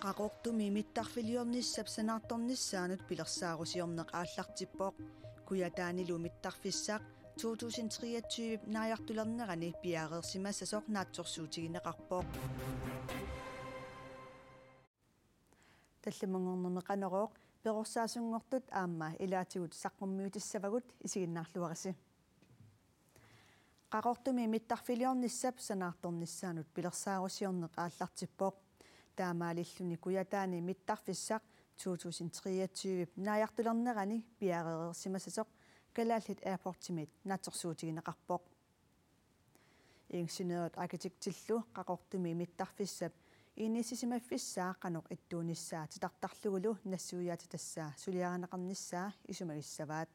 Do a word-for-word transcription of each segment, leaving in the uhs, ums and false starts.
Qaqortumi mittarfiliornissap sanaartornissaanut pilersaarusiorneq aallartippoq. Kujataanilu mittarfissaq to tusind treogtyve naajartulernerani piareersimassasoq naatsorsuutigineqarpoq. Tallimanngornermi Qanorooq perorsaasunngortut aamma ilaatigut saqqummiutissavagut, isiginnaarluarisi. Qaqortumi mittarfiliornissap sanaartornissaanut pilersaarusiorneq aallartippoq. Taamaalilluni Kujataani mittarfissaq to tusind treogtyve naajartulernerani piareersimassasoq Kalaallit Airportimiit naatsorsuutigineqarpoq. Ingeniørit arkitektillu Qaqortumi mittarfissap inissisimaffissaa qanoq ittuunissaa titartarlugulu nassuiaatitassaa suliarineqarnissaa isumagissavaat.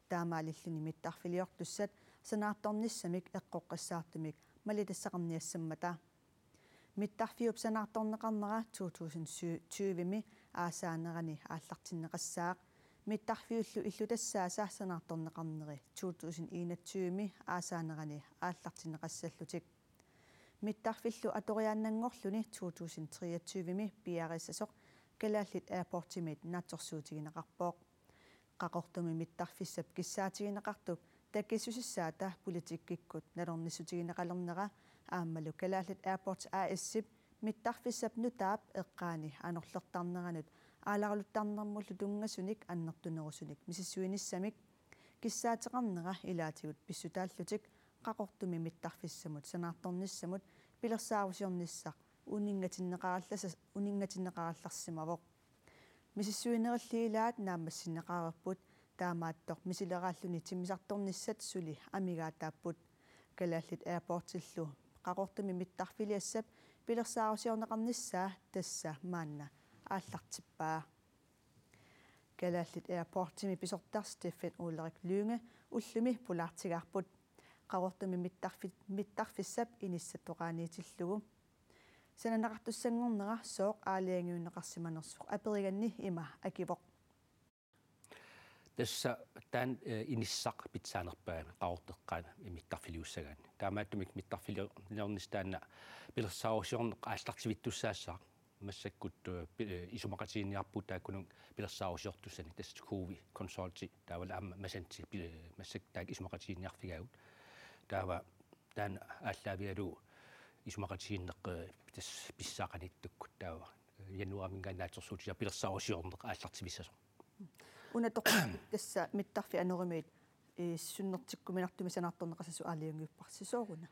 Taamaalilluni mittarfiliortussat sanaartornissamik eqqoqqissaartumik malitassaqarniassammata. Mittarfiup sanaartorneqarnera to tusind tyvemi aasaanerani aallartinneqassaaq. Mittarfiullu illutassaasa sanaartorneqarneri to tusind enogtyvemi aasaanerani aallartinneqassallutik. Mittarfillu atoriaannanngorluni to tusind treogtyvemi piareersimassasoq Kalaallit Airportimiit naatsorsuutigineqarpoq. Qaqortumi mittarfissap kissaatigineqartup takissusissaata politikkikkut nalornissutigineqalernera aammalu Kalaallit Airports A/S-ip mittarfissap nutaap eqqaani anorlertarneranut aalaraluttarnermullu tunngasunik annertunerusunik misissuinissamik kissaateqarnera ilaatigut pissutaallutik Qaqortumi mittarfissamut sanaartornissamut pilersaarusiornissaq uninngatinneqarallassas-, uninngatinneqarallarsimavoq. Misissuinerilli ilaat naammassinneqareerput, taamaattoq misileraalluni timmisartornissat suli amigaataapput. Kalaallit Airportillu Qaqortumi mittarfiliassap pilersaarusiorneqarnissaa tassa maanna aallartippaa. Kalaallit Airportimi pisortaq Steffen Ulrik Lynge ullumi pulaartigaarput. Qaqortumi mittarfi-, mittarfissap inissattoqaaniitillugu sananeqartussanngornera sooq aalajangiunneqarsimanersoq aperiganni ima akivoq. Tassa taanna, eh, inissaq pitsaanerpaamik Qaqortoq eqqaani mittarfiliussagaanni. Taamaattumik mittarfiliornissaq taanna pilersaarusiorneq aallartivittussaassaaq. Massakkut, eh, pi-, eh, isumaqatiginninniarpugut taakkununnga pilersaarusiortussanik, tassa Cowi Consulti taavalu aamma Masanti pi-, eh, massakkut taakku isumaqatiginninniarfigaagut. Taava taanna aallaavigalugu isumaqatigiinneq, eh, tassa pissaaqaniittukkut taava, eh, januaariminngaanniit naatsorsuutigaara pilersaarusiorneq aallartivissasoq. Una toqqaannaq tassa mittarfik anorimiit, eh, sunnertikkuminartumik sanaartorneqassasoq aalajangiupparsi, sooruna?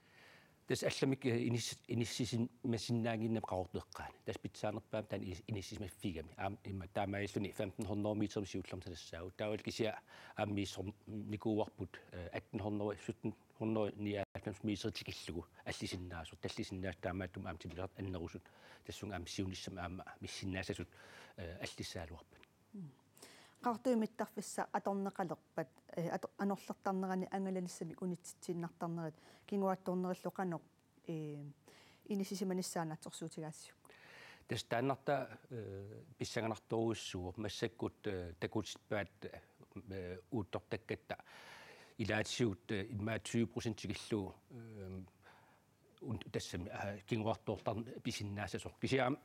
Tassa allamik, eh, inis-, inissisimasinnaannginnami Qaqortoq eqqaani. Tassa pitsaanerpaamik taanna inis-, inissisimaffigamik. Aamma immaqa taamaalilluni femten hundrede meter siullermik sanassaagut. Taavalu kisianni aamma misissornikuuarput, eh, atten hundrede, sytten hundrede nioghalvfems meter tikillugu allisinnaasoq. Tallisinnaasut taamaattumik aamma timmisartut annerusut. Tassunga aamma siunissami aamma missinnaassasut, eh, allissagaluarput. Qaqortumi mittarfissaq atorneqalerpat, eh, ato-, anorlertarnerani angalanissamik unitsitsiinnartarnerit kinguaattoornerillu qanoq, eh, inissisimanissaa naatsorsuutigaassiuk? Tassa taannartaa, eh, pissanganartorujussuuvoq massakkut, eh, takutippaat, eh, uuttortakkatta ilaatigut, eh, immaqa tyve procent tikillugu, eh, un-, tassami, eh, kinguartoortarneq pisinnaassasoq. Kisianni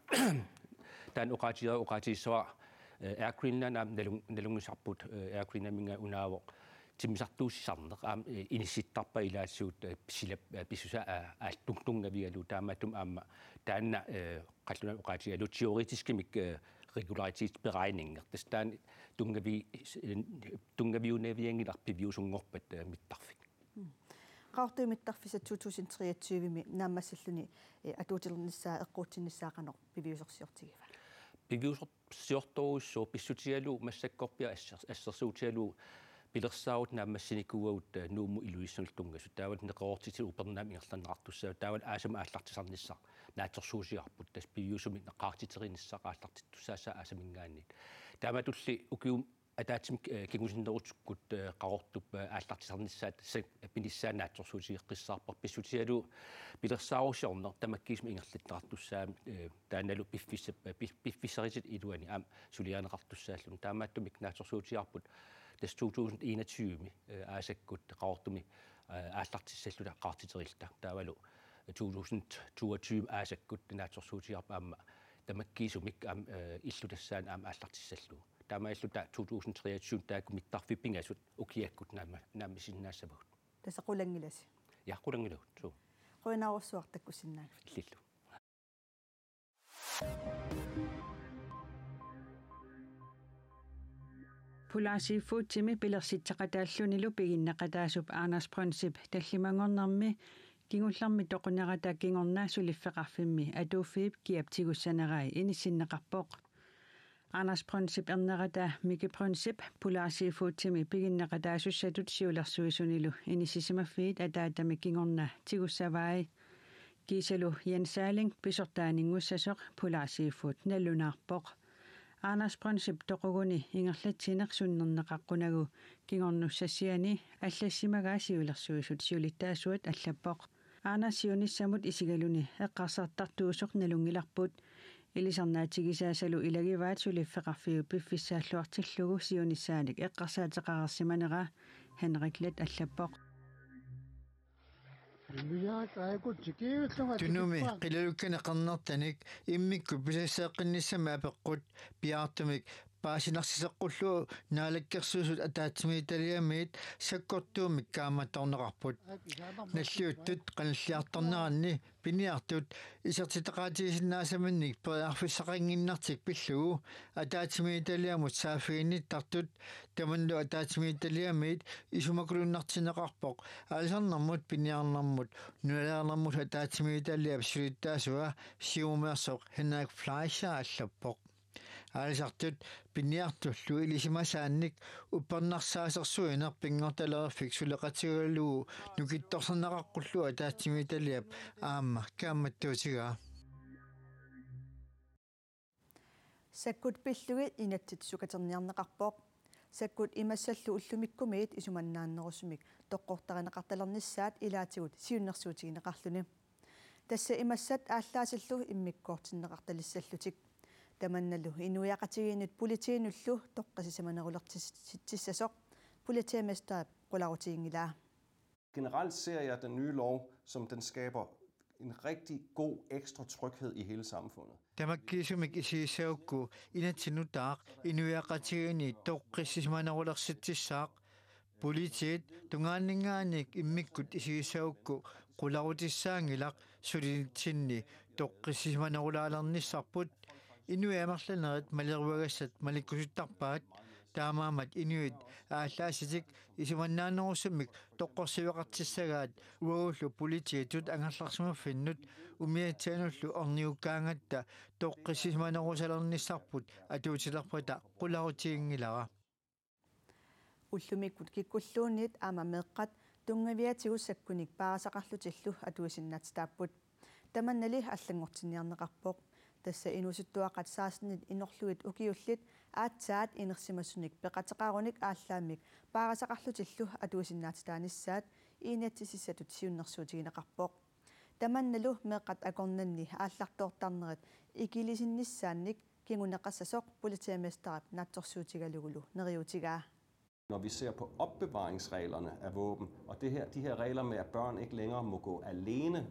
taanna oqaatigereersoq oqaatigissavara, eh, Air Greenland aamma nalun-, nalunngisarput, eh, Air Greenlandiminngaanniit unaavoq timmisartuussisarneq aamma, eh, inissittarpaat ilaatigut, eh, silap, eh, pissusaa, eh, aal-, tung-, tunngavigalugu, taamaattumik aamma taanna, eh, qallunaat oqaatigalugu teoretiskimik, eh, regularitetberegninger. Tassa taanna tunngavi-, tunngaviunavianngilaq piviusunngorpat, eh, mittarfik. Qaqortumi mittarfissaq to tusind treogtyvemi naammassilluni, eh, atuutilernissaa eqquutsinnissaa qanoq piviusorsiortigiva? Piviusorsiortorujussuuvoq pissutigalugu massakkorpiaq asser-, assersuutigalugu pilersaarutit naammassinikuuagut, eh, Nuummut Ilulissanullu tunngasut. Taavalu neqeroortitat upernaamik ingerlanneqartussaapput. Taavalu aasamut aallartisarnissaq naatsorsuutigaarput. Tassa piviusumik qaartiterinissaq aallartittussaassaaq aasaminngaanniit. Taamatulli ukiumut ataatsimut, eh, kingusinnerusukkut, eh, Qaqortup, eh, aallartisarnissaa tassa pinissaa naatsorsuutigeqqissaarpara pissutigalugu pilersaarusiorneq tamakkiisumik ingerlanneqartussaammat, eh, taannalu piffissap, eh, pif-, piffissaritit iluani aamma suliarineqartussaalluni. Taamaattumik naatsorsuutigaarput tassa to tusind enogtyvemi, eh, aasakkut Qaqortumi, eh, aallartissalluta qaartiterilluta. Taavalu to tusind toogtyve aasakkut naatsorsuutigaarput aamma Tamakkiisumik aamma, eh, illutassaani aamma aallartissallugu. Taamaalilluta to tusind treogtyve taakku mittarfiit pingasut ukiakkut naamma-, naammassisinnaassapput. Tassa qulanngilasi. Ja, qulanngilagut, suu. Qujanarsuaq takkussinnaagavit. Illillu. Polar Seafoodimi pilersitseqataallunilu piginneqataasup Anders Brøndsip tallimanngornermi kingullermi toqunerata kingorna suliffeqarfimmi Atuuffiip kiap tigussanerai inissinneqarpoq. Anders Brøndsip ernerata Miki Brøndsip Polar Seafoodimi piginneqataasussatut siulersuisunilu inissisimaffiit ataatami kingorna tigussavai. Kiisalu Jens Erling pisortaaningussasoq Polar Seafood nalunaarpoq. Anders Brøndsip toquguni ingerlatsineq sunnerneqaqqunagu kingornussassiani allassimagaa siulersuisut siulittaasuat allappoq. Anders siunissamut isigaluni eqqarsartartuusoq nalunngilarput. Ilisarnaatigisaasalu ilagivaat suliffeqarfiup piffissaalluartillugu siunissaanik eqqarsaateqareersimanera, Henrik Leth allappoq. Tunumi qilalukkanik qernertanik immikkut pisasseeqqinnissamik apeqqut piaartumik paasinarsiseqqullugu Naalakkersuisut ataatsimiititaliamiit sakkortuumik kaammattorneqarput. Nalliuttut qanilliartorneranni piniartut isertitaqaatigisinnaasaminnit periarfissaqannginnartik pillugu ataatsimiititaliamut saaffiginnittartut tamannalu ataatsimiititaliamiit isumakulunnartinneqarpoq aalisarnermut, piniarnermut, nunalerinermut ataatsimiititaliap siulittaasua Siumumeersoq Henrik Fleischer allappoq. Aalisartut piniartullu ilisimasaannik uppernarsaasersuineq pinngortalereerfik suleqatigalugu nukittorsarneqaqqullugu ataatsimiititaliap aamma kaammattuutigaa. Sakkut pillugit inatsit sukaterniarneqarpoq. Sakkut imassallu ullumikkumiit isumannaannerusumik toqqortarineqartalernissaat ilaatigut siunnersuutigineqarluni. Tassa imassat aallaasillu immikkoortinneqartalissallutik. Tamannalu inuiaqatigiinnut politiinullu toqqissisimanerulersitsissasoq politimester qularutiginngilaa. Generelt ser jeg den nye lov, som den skaber en rigtig god ekstra tryghed i hele samfundet. Tamakkiisumik isigissagukku inatsit nutaaq inuiaqatigiinni toqqissisimanerulersitsissaaq. Politiit tungaanninngaanniit immikkut isigissagukku qularutissaanngilaq sulinitsinni toqqissisimanerulaalernissarput. Inuit amerlanerit maleruagassat malikkusuttarpaat. Taamaammat inuit aallaasitik isumannaannerusumik toqqorsiveqartissagaat uagullu politiitut angerlarsimaffinnut umiatsianullu ornigukkaangatta toqqissisimanerusalernissarput atuutilerpata qularutiginngilara. Ullumikkut kikkulluunniit aamma meeqqat tunngaviatigut sakkunik paarisaqarlutillu atuisinnaatsitaapput. Tamannali allanngortinniarneqarpoq. Tassa inuusuttuaqqat sekstenit inorlugit ukiullit aatsaat inersimasunik peqateqarunik aallaammik paarisaqarlutillu atuisinnaatitaanissaat inatsisissatut siunnersuutigineqarpoq. Tamannalu meeqqat akornanni aallartoortarnerit ikilisinnissaannik kinguneqassasoq politimesterip naatsorsuutigalugulu neriuutigaa. Når vi ser på opbevaringsreglerne af våben, og det her, de her regler med, at børn ikke længere må gå alene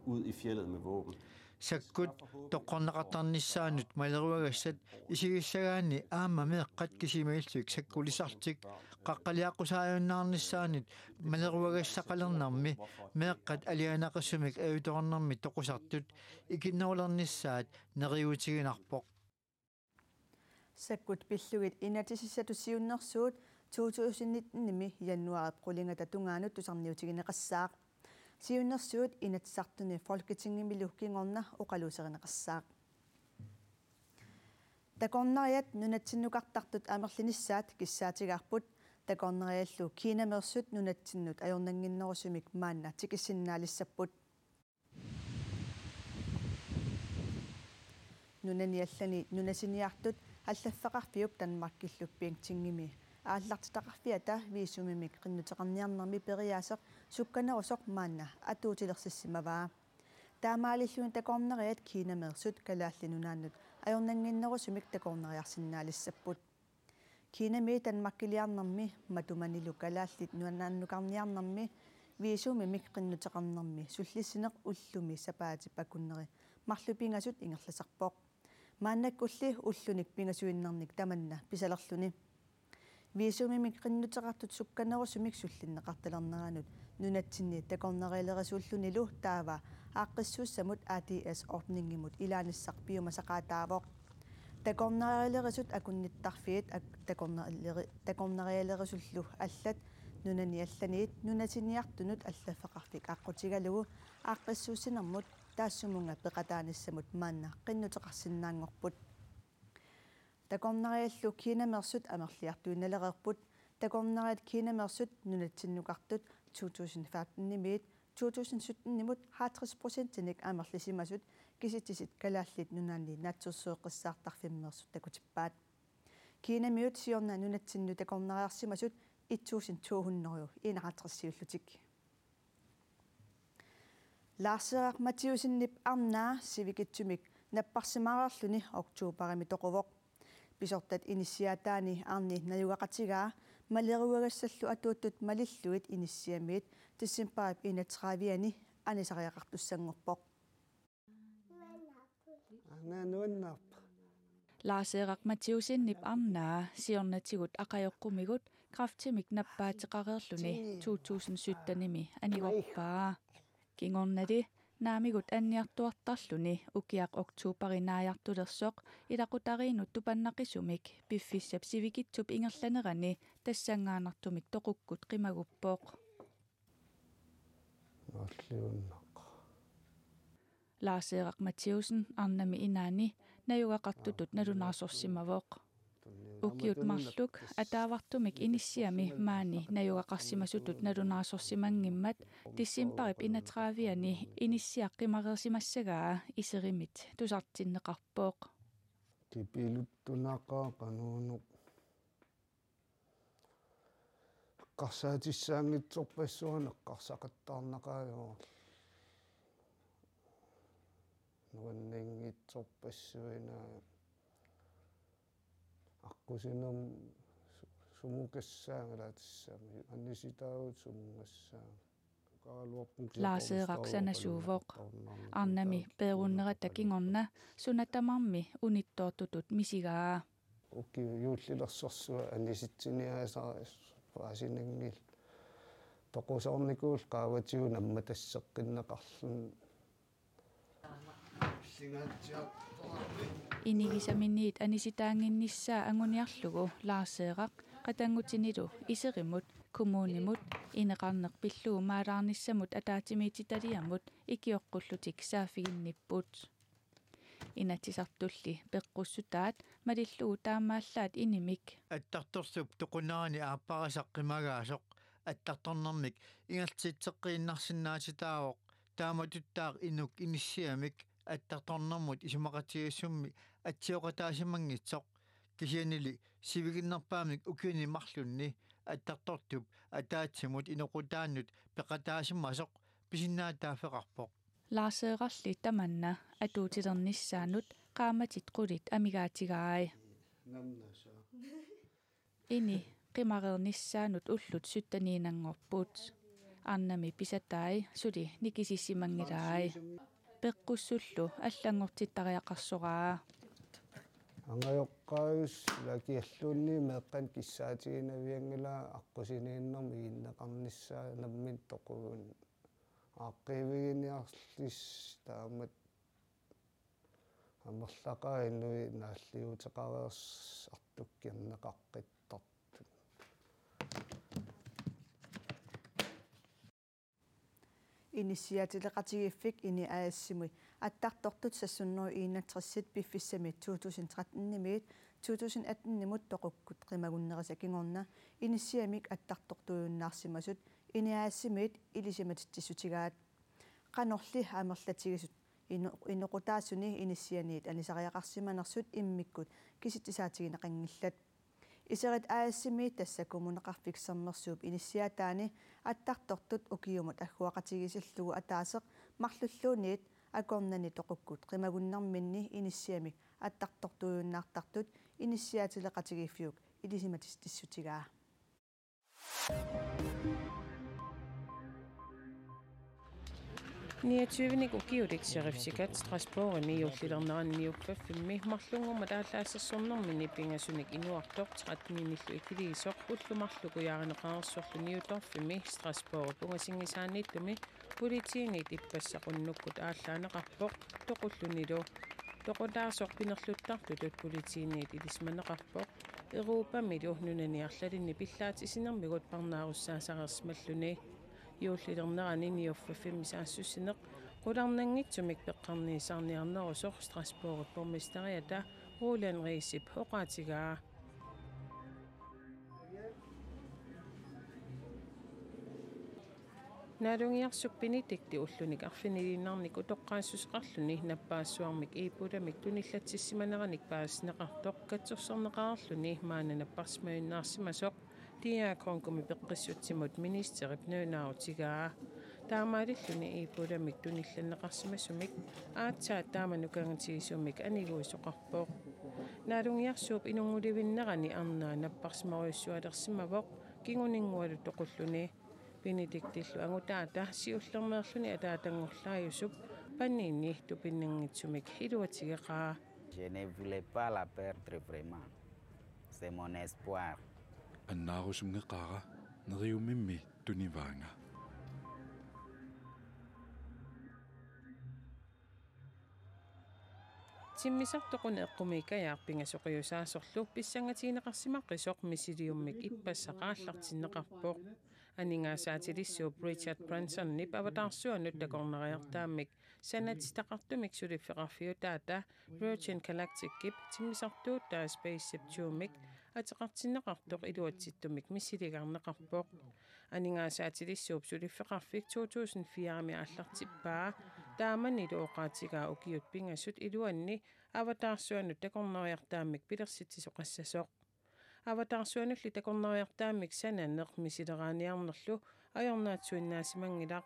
ud i fjeldet med våben. Sakkut toqqorneqartarnissaannut maleruagassat isigissagaanni aamma meeqqat kisimiillugit sakkulisartik qaqqaliaqqusaajunnaarnissaannut maleruagassaqalernermi meeqqat alianaqisumik ajutoornermi toqusartut ikinnerulernissaat neriuutiginarpoq. Sakkut pillugit inatsisissatut siunnersuut to tusind nitten-imi januaarip qulingata tungaanut tusarniutigineqassaaq. Siunnersuut Inatsisartuni Folketingimilu kingorna oqaluuserineqassaaq. Takornariat nunatsinnukartartut amerlinissaat kissaatigaarput. Takornariallu Kinameersut nunatsinnut ajornannginnerusumik maanna tikissinnaalissapput. Nunani allani nunasiniartut allaffeqarfiup Danmarkillu Beijingimi aallartitaqarfiata visumimik qinnuteqarniarnermi periaaseq sukkanerusoq maanna atuutilersissimavaa. Taamaalilluni takornariat Kinameersut Kalaallit Nunaannut ajornannginnerusumik takornariarsinnaalissapput. Kinami Danmarkiliarnermi matumanilu Kalaallit Nunaannukarniarnermi visumimik qinnuteqarnermi sullissineq ullumi sapaatip akunneri marluk pingasut ingerlasarpoq. Maannakkulli ullunik pingasuinnarnik tamanna pisalerluni. Visumimik qinnuteqartut sukkanerusumik sullinneqartalerneranut nunatsinni takornarialerisuullunilu taava aaqqissuussamut A D S-ordningimut ilaanissaq piumasaqaataavoq. Takornarialerisut akunnittarfiit ak-, takornarialeri-, takornarialerisullu allat nunani allaniit nunasiniartunut allaffeqarfik aqqutigalugu aaqqissuussinermut taassumunnga peqataanissamut maanna qinnuteqarsinnaanngorput. Takornariallu Kinameersut amerliartuinnalereerput. Takornariat Kinameersut nunatsinnukartut to tusind femten-imiit to tusind sytten-imut halvtreds procentinik amerlisimasut kisitsisit Kalaallit Nunaanni Naatsorsueqqissaartarfimmeersut takutippaat. Kinamiut siorna nunatsinnut takornariarsimasut et tusind to hundrede enoghalvtreds-iullutik. Lars-Erik Mathæusenip arnaa sivikitsumik napparsimareerluni oktoberimi toquvoq. Pisortat inissiaataanni arni najugaqatigaa maleruagassallu atuuttut malillugit inissiamiit decembarip enogtredive-ani anisariaqartussanngorpoq. Aana nuannaarpa. Lars-Erik Mathæusenip arnaa siornatigut aqajoqqumigut kræftimik nappaateqareerluni to tusind sytten-imi anigorpaa. Kingornali naamigut anniartuartarluni ukiaq oktoberi naajartulersoq ilaqutariinnut tupannaqisumik piffissap sivikitsup ingerlanerani tassanngaannartumik toqukkut qimaguppoq. Naalliunnaq. Lars-Erik Mathæusen arnami inaani najugaqartutut nalunaarsorsimavoq. Ukiut marluk ataavartumik inissiami maani najugaqarsimasutut nalunaarsorsimanngimmat decembarip enogtredive-ani inissiaq qimareersimassagaa iserimit tusartinneqarpoq. Tipiluttunaqaaq qanuunneq. Eqqarsaatissaanngitsorpassuarnik eqqarsaqattaarnaqaaq. Nuanninngitsorpassuinaa aqqusinermi su-, sumukassaangalaatissaami anisitaagut sumunngassaanga. Lars-Erik sanasuuvoq. Arnami peerunnerata kingorna suna tamarmi unittoortutut misigaa. Ukiut juullilersorsuaq anisitsiniaasarpaasinanngil toqusoornikuul qaavatigut nammatasseqqinneqarluni. Inigisaminiit anisitaannginnissaa anguniarlugu Lars-Erik qatanngutinilu iserimut, kommunimut, ineqarneq pillugu maalaarnissamut ataatsimiititaliamut ikioqqullutik saaffiginnipput. Inatsisartulli peqqussutaat malillugu taamaallaat inimik. Attartortup toqunnerani aapparisaq qimagaasoq attartornermik ingerlatitseqqiinnarsinnaatitaavoq, taamatuttaaq inuk inissiamik attartornermut isumaqatigiissummi atsioqataasimanngitsoq, kisiannili sivikinnerpaamik ukiuni marlunni attartortup ataatsimut inoqutaannut peqataasimasoq pisinnaatitaaffeqarpoq. Lars-Erikli tamanna atuutilernissaanut qaammatit qulit amigaatigai. Ini qimareernissaanut ullut sytteniinnanngorput. Arnami pisatai suli nikisissimanngilai. Peqqussullu allanngortittariaqarsoraa. Angajoqqaajus lakialluunniit meeqqanik kissaatiginnavianngilaa aqqusiniinnermi iginneqarnissaa nammineq toqugunik. Aaqqiiviginiarlissi taamatut amerlaqaat inuit naalliuuteqareersartut kinneqaqqittartut. Inissiaatileqatigiiffik INI A/S-imi attartortut seks hundrede enogtres piffissami to tusind tretten-imiit to tusind atten-imut toqukkut qimagunnerisa kingorna inissiamik attartortuujunnaarsimasut INI A/S-imiit ilisimatitsissutigaat. Qanorli amerlatigisut ino-, inoqutaasuni inissianiit anisariaqarsimanersut immikkut kisitsisaatigineqanngillat. Iserit A/S-imi tassa Kommuneqarfik Sermersuup inissiaataani attartortut ukiumut agguaqatigiissillugu ataaseq marlulluunniit akornanni toqukkut qimagunnerminni inissiamik attartortuujunnaartartut inissiaatileqatigiiffiup ilisimatitsissutigaa. Niogtyvenik ukiulik Sheriff Sikat Strasbourgimi juullilernerani niuffaffimmi marlunngormat aallaassersornermini pingasunik inuartoq tretten-inillu ikiliisoq ullut marluk ujaarineqareersorlu Niutorfimi Strasbourgip ungasinngisaaniittumi politiinit ippassaq unnukkut aallaaneqarpoq toqullunilu. Toqutaasoq pinerluttartutut politiinit ilisimaneqarpoq Europamilu nunani arlalinni pillaartisinermigut parnaarussaasareersimalluni. Juullilernerani niuffaffimmi saassussineq qularnanngitsumik peqqarniissaarniarnerusoq Strasbourgip borgmesteriata Roland Riisip oqaatigaa. Naalungiarsuup Benedikti ullunik arfiniliinnarnik utoqqaassuseqarluni nappaassuarmik Ebolamik tunillatsissimaniaranik paasineqartoq katsorsorneqareerluni maanna napparsimajunnaarsimasoq D R Congomi peqqissutsimut ministerip nalunaarutigaa. Taamaalilluni Ebolamik tunillanneqarsimasumik aatsaat taama nukangatigisuumik aniguisoqarpoq. Naalungiarsuup inunngulivinnerani arnaa napparsimajussualersimavoq kinguninngualu toqulluni. Benediktillu angutaata siullermeerluni ataatanngorlaajusup paniini tupinnanngitsumik iluatigeqaa. Je ne voulais pas la perdre vraiment. C'est mon espoir. Annaarusunngeqaara, neriummimmi tunivaanga. Timmisartoq una eqqumiikkajaaq pingasoqiusaasorlu pissangatigineqarsimaqqisoq misiliummik ippassaq aallartinneqarpoq. Aningaasaatilissuup Richard Bransonip avataarsuanut takornariartaammik sanatitaqartumik suliffeqarfiutaata Virgin Galacticip timmisartuutaat SpaceShip Two-mik ateqartinneqartoq iluatsittumik misiligarneqarpoq. Aningaasaatilissuup suliffeqarfik to tusind fire-mi aallartippaa, taamanilu oqaatigaa ukiut pingasut iluanni avataarsuanut takornariartaammik pilersitsisoqassasoq. Avataarsuanulli takornariartaammik sananeq misileraaniarnerlu ajornaatsuinnaasimanngilaq.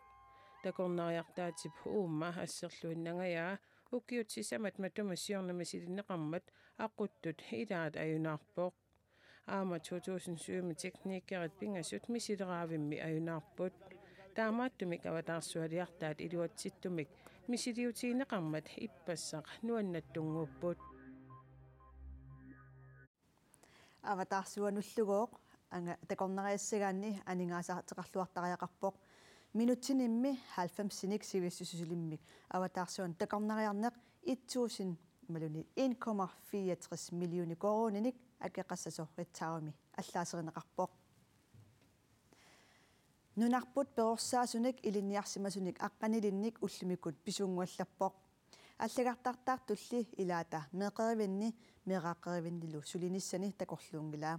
Takornariartaatip uuma asserluinnangajaa ukiut sisamat matuma siorna misilinneqarmat aquttut ilaat ajunaarpoq. Aamma to tusind syv-mi teknikerit pingasut misileraavimmi ajunaarput. Taamaattumik avataarsualiartaat iluatsittumik misiliutigineqarmat ippassaq nuannattunnguupput. Avataarsuanullugooq anga-, takornariassagaanni aningaasaateqarluartariaqarpoq. Minutsinimmi halvfemsinik sivissussisulimmik avataarsuanut takornariarneq et tusind imaluunniit en komma fireogtres millioner koruuninik akeqassasoq Ritzaarumi allaaserineqarpoq. Nunarput perorsaasunik ilinniarsimasunik aqqanilinnik ullumikkut pisunnguallerpoq. Allagartartaartulli ilaata meeqqerivinni meeraaqqerivinnilu sulinissani takorluunngilaa.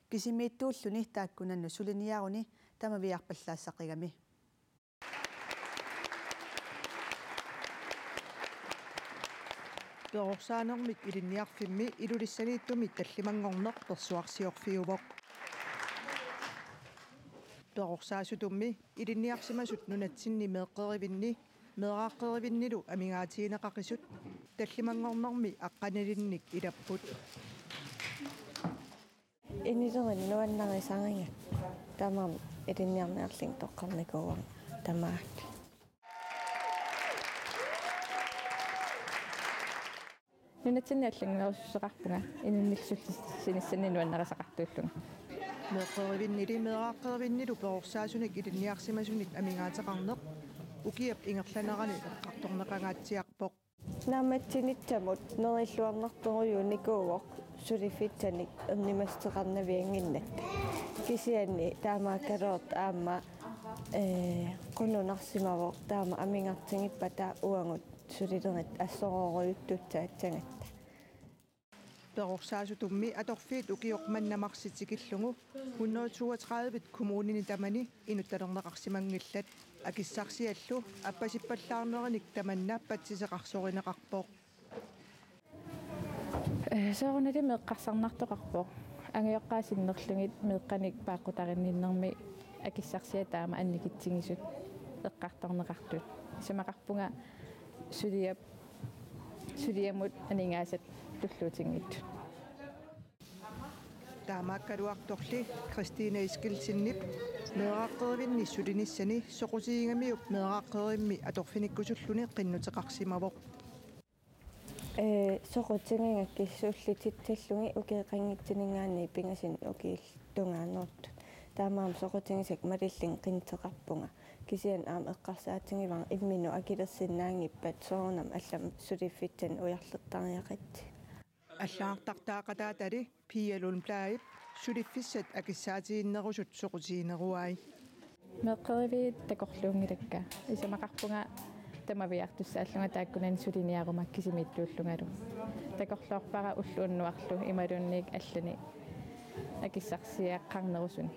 Kisimiittuulluni taakkunannga suliniaruni tamaviaarpallaassaqigami. Perorsaanermik ilinniarfimmi Ilulissaniittumi tallimanngorneq persuarsiorfiuvoq. Perorsaasutummi ilinniarsimasut nunatsinni meeqqerivinni meeraaqqerivinnilu amigaatigineqaqisut tallimanngornermi aqqanilinnik ilapput. Inilerineq nuannarisariga. Tamarmik ilinniarniarlugit toqqarnikuuara tamaat. Nunatsinni allannguerussuseqarpunga inunnillu sullissinissannut nuannarisaqartuullunga. Meeqqerivinnili meeraaqqerivinnilu perorsaasunik ilinniarsimasunik amigaateqarneq ukiap ingerlanerani eqqartorneqangaatsiarpoq. Naammassinissamut nerilluarnartorujuunikuuvoq suliffissanik ernumassuteqarnaviannginnatta. Kisianni taamaakkaluartoq aamma, ee, qununarsimavoq taama amigartigippata uagut sulilerit assorujussuartussaassagatta. Perorsaasutummi atorfiit ukioq manna marsip tikillugu hundrede toogtredive kommunini tamani inuttalerneqarsimanngillat. Akissarsiallu appasippallaarnerinik tamanna patsiseqarsorineqarpoq. Ee, soorunalimi eqqarsarnartoqarpoq. Angajoqqaat sinnerlugit meeqqanik paaqqutarinninnermi akissarsiat taama annikitsigisut eqqartorneqartut. Isumaqarpunga suliap-, suliamut aningaasat tulluutinngitsut. Taamaakkaluartorli Christine Eskildsenip meeraaqqerivinni sulinissani soqutigigamiuk meeraaqqerimmi atorfinikkusulluni qinnuteqarsimavoq. Ee, soqutigigakkit sullititsillugit ukiup qanitsinninngaanniit pingasut ukiut tungaanut. Taamaammat soqutigisakka malillugit qinnuteqarpunga. Kisianni aamma eqqarsaatigivara imminut akilersinnaanngippat soorunami allamik suliffissanik ujarlertariaqassi. Allagartartaaqataatali Pia Lundbladip suliffissat akissaatiginnerusut soqutigineruai. Meeqqeriviit takorluunngilakka. Isumaqarpunga tamaviaartussaallunga taakkunani suliniaruma kisimiittuullungalu. Takorloorpara ulloq unnuarlu imaluunniit allanik akissarsiaqarnerusuni.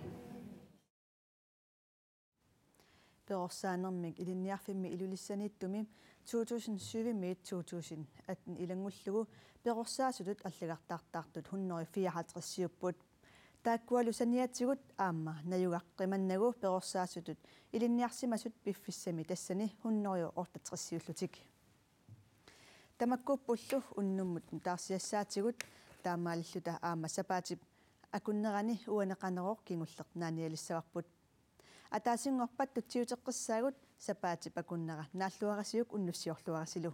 Perorsaanermik Ilinniarfimmi Ilulissaniittumi to tusind syv-imiit to tusind atten ilanngullugu perorsaasutut allagartartartut hundrede fireoghalvtreds-iupput. Taakkualu saniatigut aamma najugaq qimannagu perorsaasutut ilinniarsimasut piffissami tassani hundrede otteogtres-iullutik. Tamakkuuppullu unnummut nutaarsiassaatigut, taamaalilluta aamma sapaatip akunnerani uani Qanorooq kingulleq naanialissavarput. Ataasinngorpat tutsiuteqqissaagut, sapaatip akunnera naalluarisiuk unnussiorluarisilu.